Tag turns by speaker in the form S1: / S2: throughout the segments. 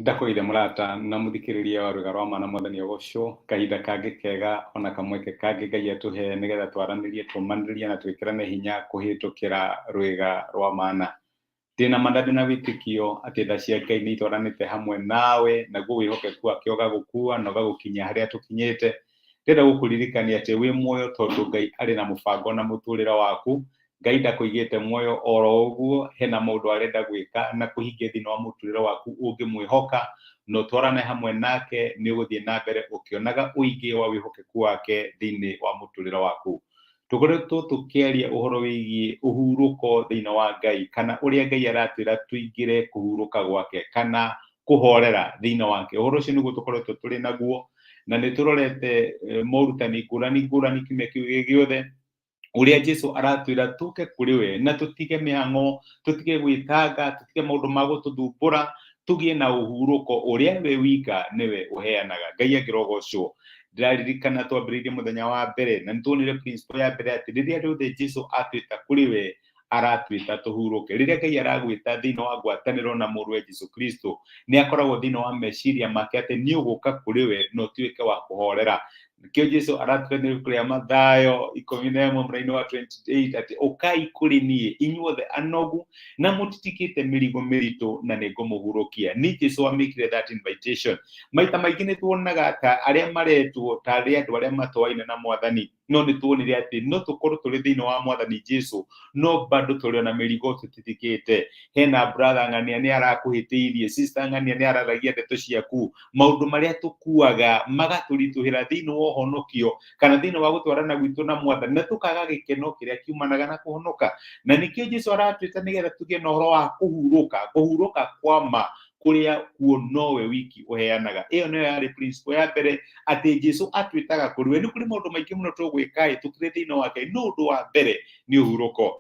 S1: Ndakũgeithia mũrata na mũthikĩrĩria wa Rwĩga rwa Ma na Mwathani agocwo, kahinda kangĩ kega ona kamweke kangĩ Ngai atũhe nĩgetha twaranĩrie, tũmanĩrĩrie na twĩkĩrane hinya kũhĩtũkĩra Rwĩga rwa Mana. Ndĩna ma na ndĩna wĩtĩkio atĩ tha cia Ngai nĩ itwaranĩte hamwe nawe, naguo wĩhokeku wake ũgagũkua na ũgagũkinyia harĩa tũkinyĩte. Ndĩrenda gũkũririkania atĩ wĩ muoyo tondũ Ngai arĩ na mũbango na mũtũrĩre waku. Ngai ndakũigĩte muoyo oro ũguo, hena maũndũ arenda gwĩka na kũhingia thĩinĩ wa mũtũrĩre waku ũngĩmwĩhoka na ũtwarane hamwe nake, nĩ ũgũthiĩ na mbere ũkĩonaga ũingĩ wa wĩhokeku wake thĩinĩ wa mũtũrĩre waku. Tũkoretwo tũkĩaria ũhoro wĩgiĩ ũhurũko thĩinĩ wa Ngai, kana ũrĩa Ngai aratwĩra tũingĩre kũhurũka gwake, kana kũhorera thĩinĩ wake. Ũhoro ũcio nĩguo tũkoretwo tũrĩ naguo, na nĩ tũrorete morutani ngũrani ngũrani kiumia kĩu gĩ gĩothe, ũrĩa Jesu aratwĩra tũke kũrĩ we na tũtige mĩhang'o, tũtige gwĩtanga, tũtige maũndũ ma gũtũthumbũra, tũgĩe na ũhurũko ũrĩa we wika nĩwe ũheanaga. Ngai angĩrogocwo. Ndĩraririkana twambĩrĩirie mũthenya wa mbere na nĩtuonire principle ya mbere atĩ rĩrĩa rĩothe Jesu atwĩta kũrĩ we aratwĩta tũhurũke. Rĩrĩa Ngai aragwĩta thĩinĩ wa ngwatanĩro na mũrũwe Jesu Kristo, nĩ akoragwo thĩinĩ wa meciria make atĩ nĩ ũgũka kũrĩ we na ũtuĩke wa kũhorera. Nĩkĩo Jesu aratwĩra nĩ ibuku rĩa Mathayo 11 mũraini wa 28 atĩ ũkai kũrĩ niĩ inyuothe anogu na mũtitikĩte mĩrigo mĩritũ na nĩ ngũmũhurũkia. Nĩ Jesu wamĩkire that invitation. Maita maingĩ nĩ tuonaga ta arĩa maretwo tarĩ andũ arĩa matoaine na Mwathani, no nĩ tuonire atĩ no tũkorwo tũrĩ thĩinĩ wa Mwathani Jesu no bado tũrĩ ona mĩrigo tũtitikĩte. Hena brother ng'ania nĩ arakũhĩtĩirie, sister ng'ania nĩ araragia ndeto ciaku, maũndũ marĩa tũkuaga magatũritũhĩra thĩinĩ wa ũhonokio kana thĩinĩ wa gũtwarana gwitũ na Mwathani, na tũkaga gĩkeno kĩrĩa kiumanaga na kũhonoka. Na nĩkĩo Jesu aratwĩta nĩgetha tũgĩe na ũhoro wa kũhurũka, kũhurũka kwa ma kũrĩa kuo nowe wiki ũheanaga. Ĩyo nĩyo yarĩ principle ya mbere atĩ Jesu atwĩtaga kũrĩ we. Nĩ kũrĩ maũndũ maingĩ mũno tũgwĩka-ĩ tũkĩrĩ thĩinĩ wake, no ũndũ wa mbere nĩ ũhurũko.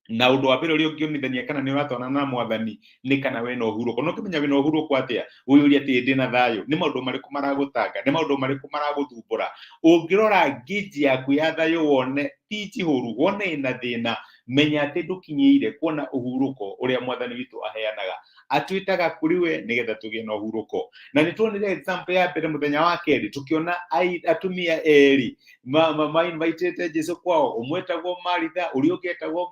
S1: Na ũndũ wa mbere ũrĩa ũngĩonithania kana nĩ ũratwarana na Mwathani nĩ kana wĩna ũhurũko. Na ũngĩmenya wĩna ũhurũko atĩa? Wĩyũrie atĩ ndĩna thayũ, nĩ maũndũ marĩkũ maragũtanga, nĩ maũndũ marĩkũ maragũthumbũra. Ũngĩrora ngĩnji yaku ya thayũ wone ti njihũru, wone ĩna thĩna, menya atĩ ndũkinyĩire kuona ũhurũko ũrĩa Mwathani witũ aheanaga. Atwĩtaga kũrĩ we nĩgetha tũgĩe na ũhurũko. Na nĩ tuonire example ya mbere mũthenya wa kerĩ, tũkĩona atumia erĩ ma-invitĩte Jesu kwao, ũmwe etagwo Maritha, ũrĩa ũngĩ etagwo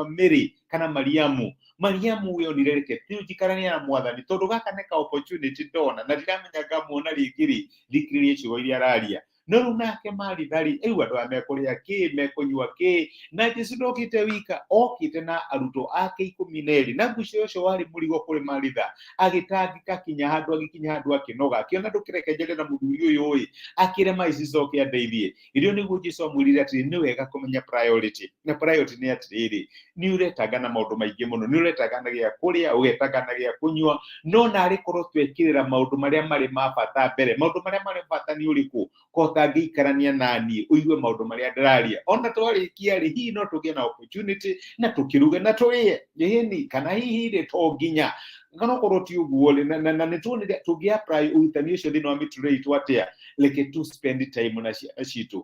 S1: Mary kana Mariamu. Mariamu we onire reke rĩu njikaranie na Mwathani tondũ gaka nĩ ka opportunity ndona na ndiramenya ngamuona rĩngĩ rĩ, thikĩrĩrie ciugo iria araria. No rĩu nake Maritha rĩ, rĩu andũ aya mekũrĩa kĩ, mekũnyua kĩ, na Jesu ndokĩte wika, okĩte na arutwo ake 12, na ngwĩciria ũcio warĩ mũrigo kũrĩ Maritha, agĩtangĩka kinya handũ, agĩkinya handũ akĩnoga, akĩona ndũkĩreke njarie na mũthuri ũyũ ĩ, akĩre maĩ cicoke andeithie. Irio nĩguo Jesu amwĩrire atĩrĩ, nĩ wega kũmenya priority, na priority nĩ atĩrĩrĩ, nĩ ũretanga na maũndũ maingĩ mũno, nĩ ũretanga na gĩa kũrĩa, ũgetanga na gĩa kũnyua, no narĩ korwo twekĩrĩra maũndũ marĩa marĩ ma bata mbere. Maũndũ marĩa marĩ bata nĩ ũrĩkũ? Ko ũtangĩikarania na niĩ ũigue maũndũ marĩa ndĩraria, ona twarĩkia rĩ, hihi no tũgĩe na opportunity na tũkĩruge na tũrĩe ĩni, kana hihi rĩ to nginya kana okorwo ti ũguo rĩ, na nĩ tuonire tũngĩ apply ũrutani ũcio thĩinĩ wa mĩtũrĩre itũ atĩa. Reke tu spend time na ciana citũ,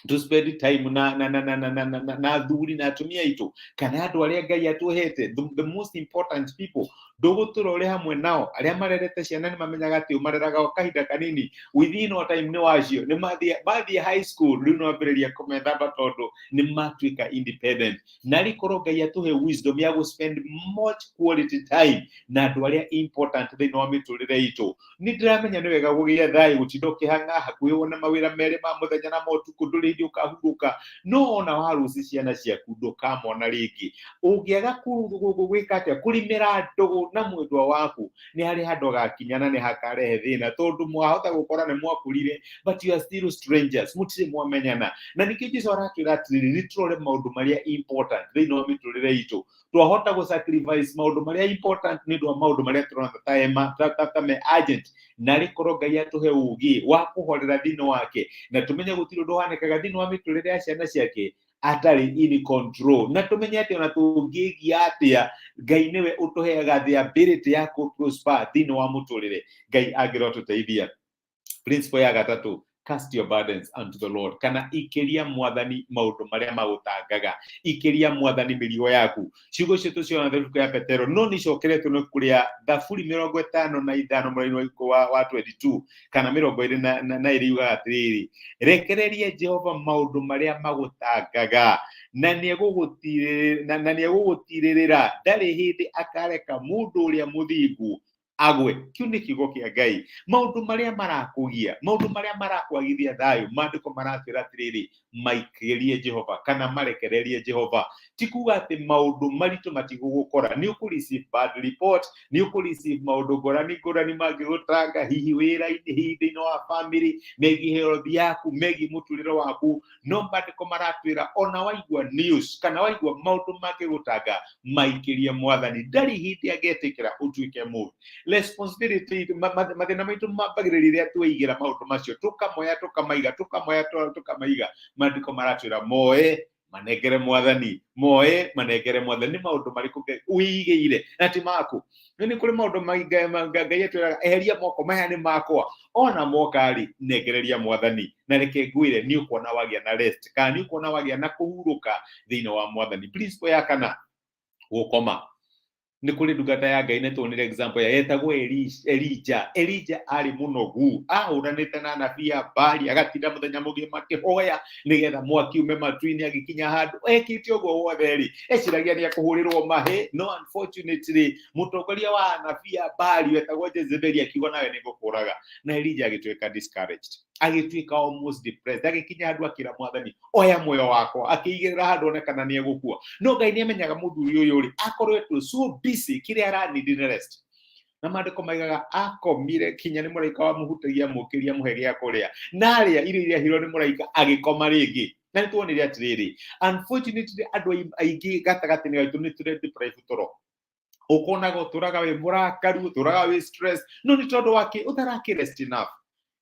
S1: to spend time na athuri na atumia aitũ kana andũ arĩa Ngai atũhete, the most important people ndũgũtũra ũrĩ hamwe nao. Arĩa marerete ciana nĩ mamenyaga atĩ ũmareraga o kahinda kanini, within no time nĩ wacio nĩ mathiĩ high school, rĩu nĩ wambĩrĩria kũmethamba tondũ nĩ matuĩka independent. Na rĩkorwo Ngai atũhe wisdom ya gũ spend much quality time na andũ arĩa important thĩinĩ wa mĩtũrĩre itũ. Nĩ ndĩramenya nĩ wega gũgĩa thayũ, gũtinda ũkĩhang'a hakuhĩ wone mawĩra merĩ ma mũthenya na ma ũtukũ, ndũrĩ hĩndĩ ũkahurũka. No ona warũci ciana ciaku ndũkamona rĩngĩ. Ũngĩaga gwĩka atĩa, kũrimĩra ndũgũ na mwendwa waku, nĩ harĩ handũ agakinya na nĩ hakarehe thĩna, tondũ mwahota gũkora nĩ mwakũrire but you are still strangers, mũtirĩ mwamenyana. Na nĩkĩo Jesu aratwĩra atĩrĩrĩ, nĩ tũrore maũndũ marĩa important thĩinĩ wa mĩtũrĩre itũ. Twahota gũ sacrifice maũndũ marĩa important nĩ ũndũ wa maũndũ marĩa tũrona ta me urgent. Na rĩkorwo Ngai atũhe ũũgĩ wa kũhorera thĩinĩ wake, na tũmenye gũtirĩ ũndũ ũhanĩkaga thĩinĩ wa mĩtũrĩre ya ciana ciake atarĩ in control, na tũmenye atĩ ona tũngĩgia atĩa, Ngai nĩwe ũtũheaga the ability ya kũ prosper thĩinĩ wa mũtũrĩre. Ngai angĩrotũteithia. Principle ya gatatũ Cast your burdens unto the Lord, kana ikĩria Mwathani maũndũ marĩa magũtangaga, ikĩria Mwathani mĩrigo yaku. Ciugo icio tũciona thĩinĩ ya Petero, no nĩ icokeretwo nĩ kũrĩa Thaburi 55 mũraini wa 22 kana 22 yugaga atĩrĩrĩ, rekereria Jehova maũndũ marĩa magũtangaga, na nĩegũgũtirĩrĩra, ndarĩ hĩndĩ akareka mũndũ ũrĩa mũthingu agwe. Kĩu nĩ kiugo kĩa Ngai. Maũndũ marĩa marakũgia, maũndũ marĩa marakwagithia thayũ, maandĩko maratwĩra atĩrĩrĩ, maikĩrie Jehova kana marekererie Jehova. Ti kuga atĩ maũndũ maritũ matigũgũkora, nĩ ũkũ receive bad report, nĩ ũkũ receive maũndũ ngũrani ngũrani mangĩgũtanga, hihi wĩra-inĩ, hihi thĩinĩ wa family, megiĩ health yaku, megiĩ mũtũrĩre waku. No maandĩko maratwĩra ona waigua news kana waigua maũndũ mangĩgũtanga, maikĩrie Mwathani, ndarĩ hĩndĩ angetĩkĩra ũtuĩke moved. Responsibility, mathĩna maitũ mambagĩrĩria rĩrĩa tweigĩra maũndũ macio, tũkamoya tũkamaiga, tũkamoya tũkamaiga. Maandĩko maratwĩra moe manengere Mwathani, moe manengere Mwathani. Nĩ maũndũ marĩkũ wĩigĩire na ti maku? Nĩ kũrĩ maũndũ Ngai atwĩraga eheria moko, maya nĩ makwa, ona moka rĩ, nengereria Mwathani. Na reke ngwĩre, nĩ ũkuona wagĩa na rest, kana nĩ ũkuona wagĩa na kũhurũka thĩinĩ wa Mwathani. Principle ya kana, gũkoma. Nĩ kũrĩ ndungata ya Ngai, nĩ tuonire example ya etagwo Elija. Elija arĩ mũnogu, ahũranĩte na anabii a Baali, agatinda mũthenya mũgima akĩhoya nĩgetha mwaki ume matu-inĩ. Agĩkinya handũ ekĩte ũguo wothe rĩ, eciragia nĩ ekũhũrĩrwo mahĩ, no unfortunately mũtongoria wa anabii a Baali wetagwo Jezebeli akiuga, nawe nĩ ngũkũraga. Na Elija agĩtuĩka discouraged, agĩtuĩka almost depressed, agĩkinya handũ akĩra Mwathani, oya muoyo wakwa, akĩigĩrĩra handũ one kana nĩ egũkua. No Ngai nĩ amenyaga mũthuri ũyũ rĩ, akoretwo so busy, kĩrĩa aranidi nĩ rest. Na maandĩko maigaga akomire kinya nĩ mũraika wamũhutagia, mũkĩria mũhe gĩa kũrĩa, na arĩa irio iria hirwo nĩ mũraika, agĩkoma rĩngĩ. Na nĩ tuonire atĩrĩrĩ, unfortunately andũ aingĩ gatagatĩ-inĩ gaitũ nĩ tũrĩ deprive toro, ũkonaga ũtũraga wĩ mũrakaru, ũtũraga wĩ stress, no nĩ tondũ wake ũtarakĩ rest enough.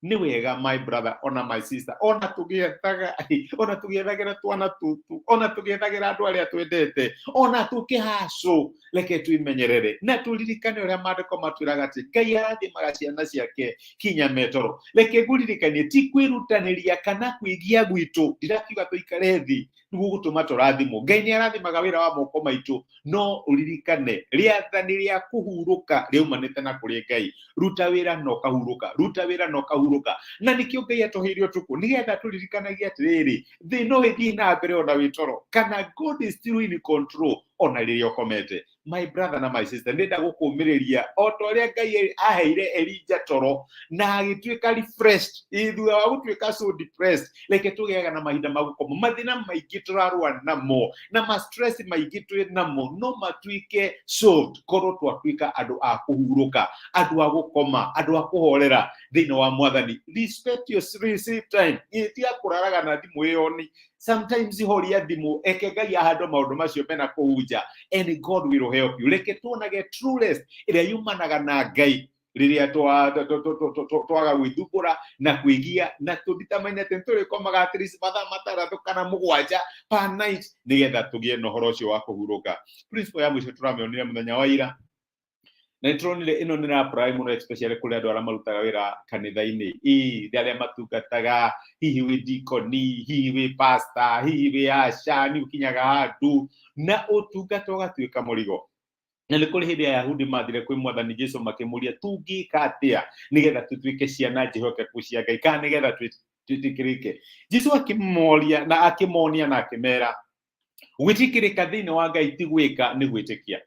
S1: Nĩ wega, my brother ona my sister, ona tũgĩethaga, ona tũgĩethagĩra twana tũtũ, ona tũgĩethagĩra andũ arĩa twendete, ona tũkĩhacũ, reke twĩmenyerere na tũririkane ũrĩa maandĩko matwĩraga atĩ Ngai arathimaga ciana ciake kinya metoro. Reke ngũririkanie, ti kwĩrutanĩria kana kwĩgia gwitũ, ndirakiuga tũikare thĩ nĩguo gũtũma tũrathimwo. Ngai nĩ arathimaga wĩra wa moko maitũ, no ũririkane rĩathani rĩa kũhurũka rĩaumanĩte na kũrĩ Ngai. Ruta wĩra na ũkahurũka, ruta wĩra na ũkahurũka. Na nĩkĩo Ngai atũheire ũtukũ, nĩgetha tũririkanagie atĩrĩrĩ, thĩ no ĩthiĩ na mbere ona wĩ toro, kana God is still in control ona rĩrĩa ũkomete. My brother na my sister, ndĩrenda gũkũmĩrĩria o ta ũrĩa Ngai aheire Elija toro na agĩtuĩka refreshed thutha wa gũtuĩka so depressed. Reke tũgĩaga na mahinda ma gũkoma. Mathĩna maingĩ tũrarũa namo na ma stress maingĩ twĩ namo no matuĩke solved korwo twatuĩka andũ a kũhurũka, andũ a gũkoma, andũ a kũhorera thĩinĩ wa Mwathani. Respect your sleep time. Tiga kũraraga na thimũ ĩyo nĩ sometimes, horia thimũ, eke Ngai ahandwo maũndũ macio mena kũhunja, and God will help you. Reke tuonage true rest ĩrĩa yumanaga na Ngai rĩrĩa twaga gwĩthumbũra na kwĩgia, na tũditamenya atĩ nĩtũrĩkomaga at least mathaa 6 kana 7 per night, nĩgetha tũgĩe na ũhoro ũcio wa kũhurũka. Principle ya mũico tũramĩonire mũthenya wa ira, na nĩ tũronire ĩno nĩ apply mũno especially kũrĩ andũ arĩa marutaga wĩra kanitha-inĩ, ĩ arĩa matungataga, hihi wĩ dikoni, hihi wĩ pastor, hihi wĩ aca, nĩ ũkinyaga handũ na ũtungata ũgatuĩka mũrigo. Na nĩ kũrĩ hĩndĩ Ayahudi mathire kwĩ Mwathani Jesu makĩmũria, tũngĩka atĩa nĩgetha tũtuĩke ciana njĩhokeku cia Ngai, kana nĩgetha twĩtĩkĩrĩke? Jesu akĩmoria na akĩmonia na akĩmera, gwĩtĩkĩrĩka thĩinĩ wa Ngai ti gwĩka, nĩ gwĩtĩkia.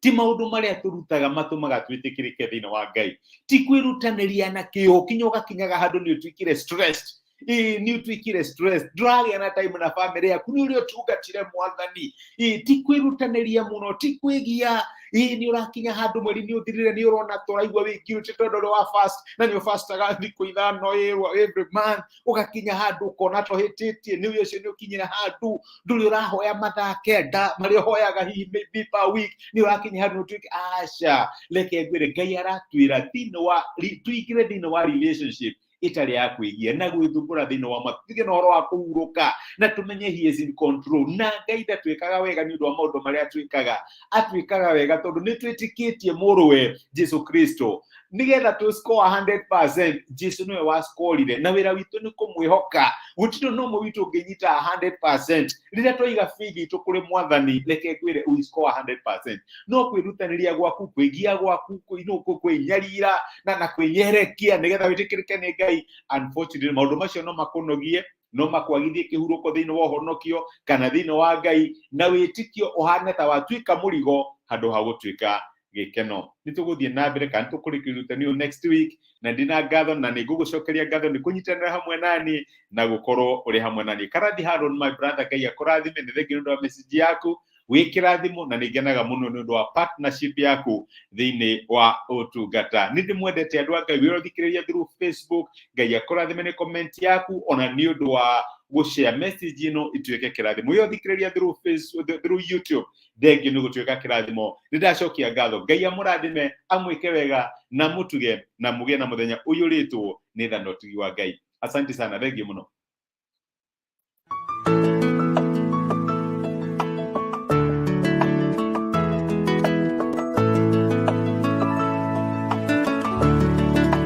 S1: Ti maũndũ marĩa tũrutaga matũmaga twĩtĩkĩrĩke thĩinĩ wa Ngai, ti kwĩrutanĩria na kĩo kinya ũgakinyaga handũ nĩ ũtuĩkire stressed, ĩ nĩ ũtuĩkire stressed, ndũragĩa na time na family yaku nĩ ũrĩa ũtungatire Mwathani. Ĩ ti kwĩrutanĩria mũno, ti kwĩgia, ĩ nĩ ũrakinya handũ mweri nĩ ũthirire, nĩ ũrona tũraigua wĩ guilty tondũ ũrĩ wa fast na nĩ ũfastaga thikũ 5 every month, ũgakinya handũ ũkona tohĩtĩtie nĩ ũcio, nĩ ũkinyire handũ ndũrĩ ũrahoya mathaa 9 marĩa ũhoyaga hihi maybe per week, nĩ ũrakinya handũ ũtuĩke aca. Reke ngwĩre, Ngai aratwĩra thĩinĩ wa tũingĩre thĩinĩ wa relationship ĩtarĩ ya kwĩgia na gwĩthumbũra thĩinĩ wa matu, tuge na ũhoro wa kũhurũka na tũmenye he is in control. Na Ngai ndatwĩkaga wega nĩ ũndũ wa maũndũ marĩa twĩkaga, atwĩkaga wega tondũ nĩ twĩtĩkĩtie mũrũwe Jesu Kristo. Nĩgetha tũ score 100%, Jesu nĩwe wascorire, na wĩra witũ nĩ kũmwĩhoka. Gũtirĩ no ũmwe witũ ũngĩnyita 100%. Rĩrĩa twaiga faith itũ kũrĩ Mwathani, reke ngwĩre, we score 100%. No kwĩrutanĩria gwaku, kwĩgia gwaku, kwĩnyarira na kwĩnyerekia nĩgetha wĩtĩkĩrĩke nĩ Ngai, unfortunately maũndũ macio no makũnogie, no makwagithie kĩhurũko thĩinĩ wa ũhonokio kana thĩinĩ wa Ngai, na wĩtĩkio ũhane ta watuĩka mũrigo handũ ha gũtuĩka gĩkeno. Nĩ tũgũthiĩ na mbere kana tũkũrĩkĩria ũrutani ũyũ next week, na ndĩna ngatho na nĩ ngũgũcokeria ngatho nĩ kũnyitanĩra hamwe nani na gũkorwo ũrĩ hamwe nani. Karathi Haron, my brother, Ngai akũrathime. Nĩ thengiũ nĩ ũndũ wa message yaku wĩ kĩrathimo, na nĩ ngenaga mũno nĩ ũndũ wa partnership yaku thĩinĩ wa ũtungata. Nĩ ndĩmwendete, andũ a Ngai. Wĩra ũthikĩrĩria through Facebook, Ngai akũrathime nĩ comment yaku, ona nĩ ũndũ wa gũshare message ĩno ituĩke kĩrathimo. Wĩra ũthikĩrĩria through Facebook, through YouTube, thengiũ nĩ gũtuĩka kĩrathimo. Nĩ ndacokia ngatho. Ngai amũrathime, amwĩke wega na mũtuge, na mũgĩe na mũthenya ũiyũrĩtwo nĩ tha na ũtugi wa Ngai. Asante sana, thengiũ mũno.